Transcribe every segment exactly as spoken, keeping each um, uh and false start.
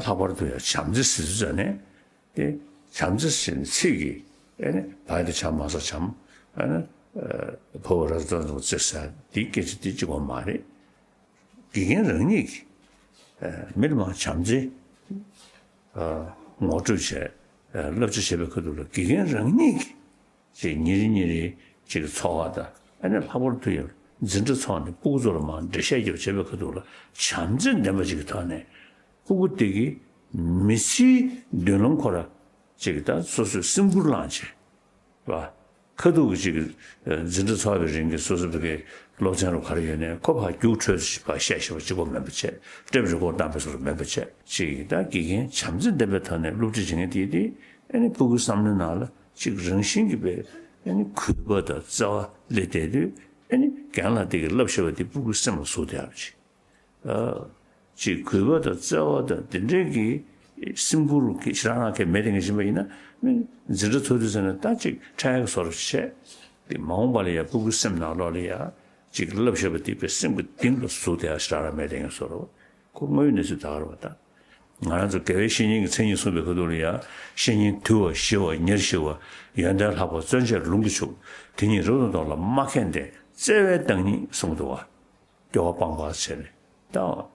ལྷག་པར་དུ་ཡང་བྱམས་བརྩེ་ཟེར་དུས་ཙ་ནས་དེ་བྱམས་བརྩེ་ཟེར་ནས་ཚིག་གིས་ཨེ་ནི་བ་ཡ་བཏགས་བྱ་མ་ས་བྱམས། ཨེ་ནི་ཕ་བ་ར་ཏ་བཏགས་བརྩེ་ཟེར་དེའི་སྐད་ཆ་དེ་གཅིག་པ་མ་རེད། དགེ་རྒན་རང་ཉིད་ཀྱིས་མི་ལ་མར་བྱམས་བརྩེ་ངོ་སྤྲོད་བྱས། བསླབ་བྱ་བྱེད་པའི་ཁ་ཐུག་ལ་དགེ་རྒན་རང་ཉིད་ཀྱིས་ཅིག་ཉིན་རེ་ཉིན་རེ་ཅིག་འཚོ་བ་དང་ཨ་ནི་ལྷག་པར་དུ་ཡང་འཛིན་གྲྭ་ཚོགས་ནས་སྤུ་གུ་ཚོ་ལ་མར་འགྲེལ་བཤད་རྒྱབ་བྱེད་པའི་ཁ་ཐུག་ལ་བྱམས་བརྩེ་ལྡན་པ་ཅིག་གི་ཐོག་ནས་སྤུ་གུ་དེ་གི་མི་ཚེའི་མདུན་ལམ་ཁོ་ར་ཅིག་ད་སོ་སོས་སེམས་ཁུར་བླངས་བྱས། བ། ཁ་ཐུག་གི་ཅིག་འཛིན་གྲྭ་ཚོགས་པའི་རིང་གི་སོ་སོ་བོད་སྐད་སློབ་ཚན་རུ་ག་རེ་ཡོད་ནའི་ཁོ་ཕར་རྒྱུགས་འཕྲོས་ཕར་བཤད་ཤེས་པ་གཅིག་པོ་མིན་པ་བྱས། ཊེབ་རི་ཀོཌ་བཏང་པའི་བཟོ་འདྲ་མིན་པ་བྱས། ཅིག་ད་དགེ་རྒན་བྱམས་བརྩེ་ལྡན་པའི་ཐོག་ནས་སློབ་ཁྲིད་བྱེད་མཁན་དེ་དེ་ཨ་ནི་སྤུ་གུའི་བསམ་བློའི་ནང་ལ་ཅིག་རང་བཞིན་གྱིས་པའི་ཨ་ནི་གུས་པ་དང་བརྩེ་བ་སླེབས་བསྡད་དུས་ཨ་ནི་རྒན་ལགས་དེ་གིས་བསླབ་བཞག་པ་དེ་སྤུ་གུའི་སེམས་ལ་ཟུག་བསྡད་ཡག་ཅིག་ཅིག་གུས་པ་དང་བརྩེ་བ་དང་དེ་འདྲའི་གི་སེམས་ཁུར་གི་ཞེ་དྲག་རང་གིས་མེད་དེ་ངས་ཤེས་པ་ཡིན་ན་མི་འཛིན་གྲྭ་ཚོགས་དུས་ཚོད་ནས་ད་ཅིག་ཕྲན་གྱི་བཟོ་འདྲ་བྱས། དེ་མ་འོངས་པ་ལ་ཡང་སྤུ་གུའི་སེམས་ནང་ལོགས་ལ་ཡང་ཅིག་བསླབ་བཞག་པ་དེ་པའི་སེམས་ཀྱི་གཏིང་ལ་ཟུག་བསྡད་ཡག་ཞེ་དྲག་རང་མེད་དེ་ངས་བཟོ་འདྲ་བ་ཁོ་དངོས་ཡོད་གནས་ཚུལ་ད་ག་རེད་བ་ད། ང་རང་ཚོ་དགེ་བའི་བཤེས་གཉེན་གྱི་མཚན་ཉིད་གསུངས་པའི་ཁ་ཐུག་ལ་ཡང་བཤེས་གཉེན་དུལ་བ་ཞི་བ་ཉེར་ཞི་བ་ཡོན་ཏན་ལྷག་པ་བརྩོན་བཅས་ལུང་གིས་ཕྱུག་དེ་ཉིད་རབ་ཏུ་བསྟོད་ལ་མ་མཁས་ལྡན་བརྩེ་བའི་བདག་ཉིད་གསུངས་འདུག་བ། སྐྱོ་བ་སྤངས་པ་བྱས་ནས་ད།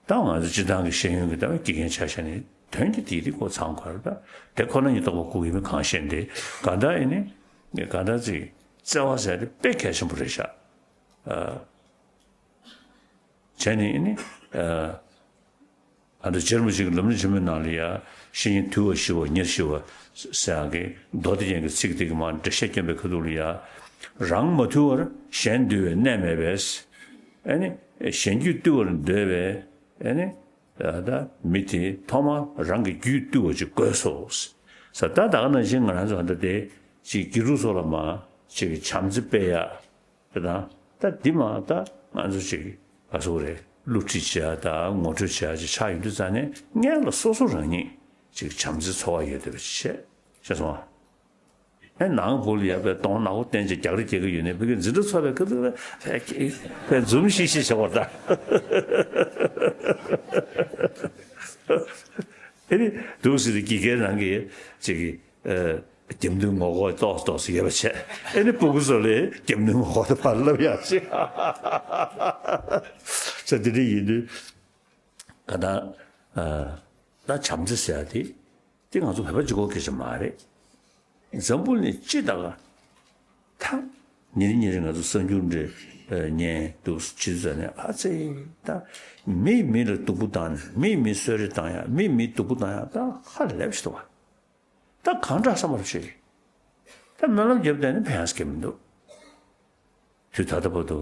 ད་ང་ཚོ་སྤྱིར་བཏང་གི་ཤེས་ཡོན་གྱི་ད་དགེ་རྒན་ཆ་བཞག་ནས་དོན་གྱི་དེའི་རིགས་ཁོ་ཚང་ག་རེ་ད་དེ་ཁོ་ན་ཉིད་རྟོགས་པ་ཁོ་ཡིན་མིན་གང་ཤེས་འདི་ག་ད་ཡིན་ནི་ག་ད་ཅིག་བརྩེ་བ་ཟེར་དེ་དཔེ་གལ་ཆེན་པོ་རེད་ཤག་བྱས་ནས་ཡིན་ནི་ཨ་ད་རྗེ་རིན་པོ་ཆེ་གི་ལམ་རིམ་ཆེན་མོའི་ནང་ལ་ཡ་བཤེས་གཉེན་དུལ་བ་ཞི་བ་ཉེར་ཞི་བ་ཟེར་ཡག་གི་མདོ་སྡེ་རྒྱན་གྱི་ཚིག་དེ་གི་མར་འགྲེལ་བཤད་བསྐྱོན་པའི་ཁ་ཐུག་ལ་ཡ་རང་མ་དུལ་བར་གཞན་དུལ་བའི་གནས་མེད་པས། ཨ་ནི་གཞན་རྒྱུད་བཏུལ་བར་འདོད་པའི་ཨ་ནི་ད་མི་དེ་ཐོག་མར་རང་གི་རྒྱུད་བཏུལ་བ་ཅིག་དགོས་སོ། ས་ད་ད་ག་ནང་བཞིན་ང་རང་ཚོ་ད་ལྟ་དེ་ཅིག་དགེ་ཕྲུག་ཚོ་ལ་མར་ཅིག་བྱམས་བརྩེ་སྤེལ་ཡག་དེ་དང་ད་འདི་མར་ད་ང་ཚོ་ཅིག་ག་ཚོད་རེད་སློབ་ཁྲིད་བྱེད་ཡག་ད་ངོ་སྤྲོད་བྱེད་ཡག་ཅིག་ཆགས་ཡོང་དུས་ཙང་ནས་སྔོན་ལ་སོ་སོ་རང་ཉིད་ཅིག་བྱམས་བརྩེ་ཚོར་བ་ཡོད་བསྡད་པ་ཅིག་བྱས་ཤེས་སོང་ཨ། ཨེ་ནང་བུ་ལ་ཡ་པའི་གདོང་ནག་པོ་བསྟན་བྱས་རྒྱག་རེས་རྒྱག་གི་ཡོད་ནའི་བོད་ཀྱི་འཛིན་གྲྭ་ཚོགས་པའི་སྐབས་དུ་པའི་པའི་འཛུམ་ཤིག་ཤིག་བྱེད་པར་གདའ། ཨེ་ནི་འདུག་ཟེར་ཏེ་དགེ་རྒན་རང་གིས་ཅིག་གི་རྒྱབ་མདུན་ངོ་ལྐོག་ཏོག་ཙམ་ཏོག་ཙམ་ཡོད་པ་བྱས་ཨེ་ནི་སྤུ་གུ་ཚོ་ལ་རྒྱབ་མདུན་ངོ་ལྐོག་ཏུ་ཕར་ལབ་ཡག་ཅིག་ཟེར་དེ་འདྲ་ཡིན་དུས། ག་ད། ད་བྱམས་བརྩེ་ཟེར་ཡ་དེ། དེ་ང་ཚོ་བོད་པ་གཅིག་པོ་སྐད་ཆ་མ་རེད། འཛམ་བུ་གླིང་སྤྱི་དག་ག་ད། ཉིན་རེ་ཉིན་རེ་ང་ཚོ་གསར་འགྱུར་འདྲ་ཉན་འདུག་ཕྱི་ཚུལ་ནས་ཨ་ཙི། ད། མིས་མི་ལ་སྡུག་པོ་བཏང་ནས་མིས་མི་གསོད་རེས་བཏང་ཡ་མིས་མི་སྡུག་པོ་བཏང་ཡ་ད་ཧ་ལས་པ་ཞིག་འདུག་བ། ད་གང་དྲག་བསམ་པར་བྱེད། ད་སྨོན་ལམ་བརྒྱབ་བསྡད་ནས་ཕན་ཡག་གི་མི་འདུག་དུས་ད་ལྟ་བར་དུ་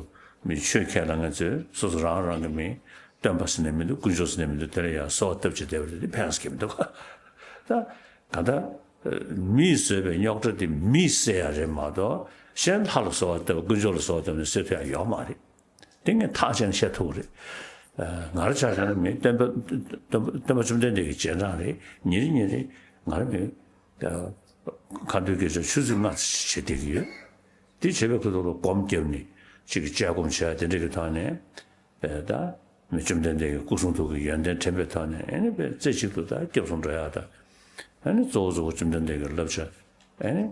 མི་ཆོས་ཁས་བླངས་མཁན་ཚོས་སོ་སོ་རང་རང་གི་མིང་སྟོན་པ་ཟེར་ནས་མི་འདུག་དཀོན་མཆོག་ཟེར་ནས་མི་འདུག་དེ་ལ་ཡང་གསོལ་བ་བཏབ་བྱས་བསྡད་པ་དེ་ཕན་ཡག་གི་མི་འདུག་ད་གང་ལྟར་མིས་བཟོས་པའི་རྙོག་དྲ་དེ་མིས་སེལ་ཡག་རེད་མ་གཏོགས་གཞན་ལྷ་ལ་གསོལ་བ་བཏབ་དཀོན་མཆོག་ལ་གསོལ་བ་བཏབ་ནས་སེལ་ཐུབ་ཡག་ཡོད་མ་རེད། དེ་ངས་ཐག་བཅད་ནས་བཤད་ཐུབ་ཀྱི་རེད། ང་རང་ཆ་བཞག་ན་མི་སྟོན་པ་སྟོན་པ་སྟོན་པ་བཅོམ་ལྡན་འདས་ཀྱི་རྗེས་འབྲང་རེད། ཉིན་རེ་ཉིན་རེ་ང་རང་མི་ཁ་འདོན་དགེ་སྦྱོར་ཆུ་ཚོད་ལྔ་ཙམ་བྱེད་བསྡད་ཀྱི་ཡོད། དེ་བྱེད་པའི་ཁུལ་དུ་སྒོམ་བརྒྱབ་ནས་གཅིག་གི་དཔྱད་སྒོམ་བྱས་དེ་འདྲ་གི་ཐོག་ནས་ད་མི་བཅོམ་ལྡན་འདས་ཀྱི་སྐུ་གསུང་ཐུགས་ཀྱི་ཡོན་ཏན་དྲན་པའི་ཐོག་ནས་ཨ་ནི་རྩེ་གཅིག་ཏུ་ད་སྐྱབས་སུ་འགྲོ་ཡག་ད་ཨ་ནི་གཙོ་བོ་གཙོ་བོ་བཅོམ་ལྡན་འདས་ཀྱི་བསླབ་བྱ་ཨ་ནི།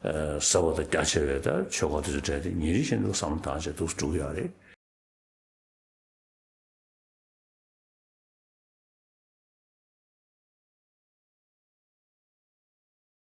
ཟབ་པ་དང་རྒྱ་ཆེ་བའི་ད་ཆོས་སྐོར་དེ་ཚོ་འདྲ་དེ་ཉིན་རེ་བཞིན་དུ་བསམ་བློ་བཏང་བྱས་འདུག་སེ་འགྲོ་གི་ཡོད་རེད།